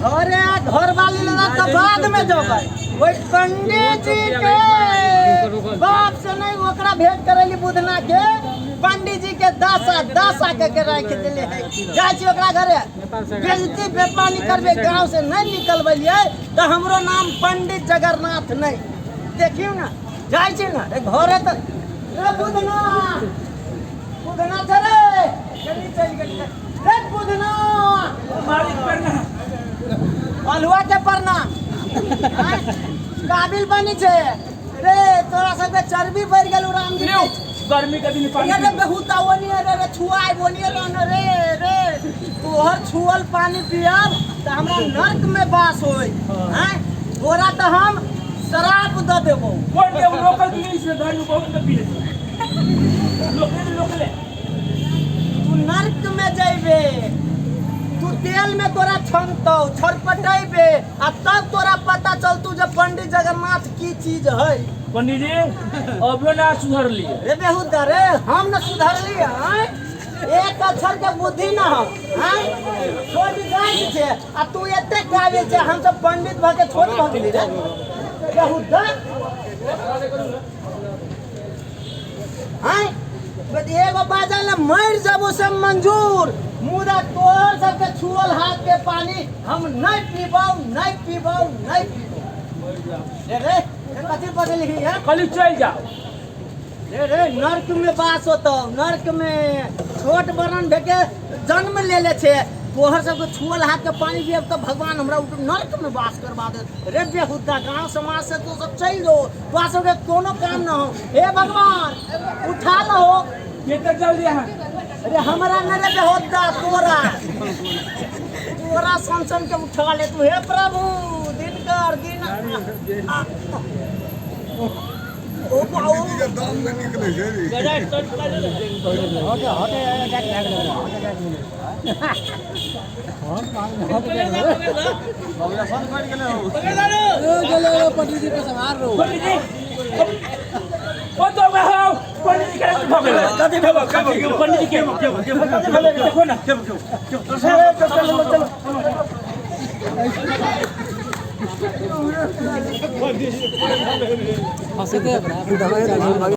घरे आ घरवाली लगा तऽ बाद में जेबै। ओहि पंडित जी के बाप से नहीं ओकरा भेंट करेली बुधना के। पंडित जी के दासा दासा के के राखि देले है। जाइ छी ओकरा घरे, बेइज्जती बेपानी करबे, गांव से नहीं निकलबलियै तऽ हमरो नाम पंडित जगन्नाथ नहीं। देखियौ ना, जाइ छी ना रे घरे तऽ। रे बुधना, बुधना छै रे, जल्दी चलि गेल रे बुधना। मालिक प्रणाम। अलुआ के प्रणाम। आँय? काबिल बनी छै रे, तोरा सबके चर्बी बढ़ि गेल राम जी। लियो, गर्मी के दिन पानी। रे बहुत ओनी रे, रे छुआय बोनी रे न रे। रे तोहर छुअल पानी पियब तऽ हमरा नर्क में वास होय। आँय, तोरा तऽ हम शराब दऽ देबौ। कोन के लोकल पी से घर में बहुत पी ले लोकले लोकले। तू नर्क में जैबे, तू तेल में तोरा छनतौ, छरपटेबे आ तब तोरा पता चलतू जे पंडित जगन्नाथ की चीज है। पंडित जी अभियो ना सुधर लिए। रे बेहुदा रे, हम न सुधरली। आँय, एक अक्षर के बुद्धि न हो। आँय, छोट जाइत छै आ तू एते काबिल छै, हम सब पंडित भऽ के छोट भऽ गेली रे बेहुदा। आँय, एगो बाजल ने मरि जबो से मंजूर, मुदा तोहर सबके छुअल हाथ के पानी हम नहीं पीबौ, नहीं पीबौ, नहीं पीबौ। रे रे रे, कथी बदलही है? खाली चल जाओ। रे रे, नर्क में वास होतौ, नर्क में। छोट बरन भेके जन्म ले ले छे, तोहर सबके छुअल हाथ के पानी पियब तऽ भगवान हमरा नर्क में वास करवा देत। रे बेहुदा, गांव समाज से तू सब चलि जो, तोरा सबके कोनो काम न हो। हे भगवान, उठा लहो। कितना जल्दी है? अरे हमरा न रे बेहुदा, तोरा तोरा सन सन के उठा ले तू। हे प्रभु दिनकर दिन ओ बाऊ। दाम नहि निकलै छै रे। पंडित जी ओ तो मैं हो पंडित जी के भऽ गेलै। कथी भेलो? कथी? पंडित जी के देखो ना। चलो चलो।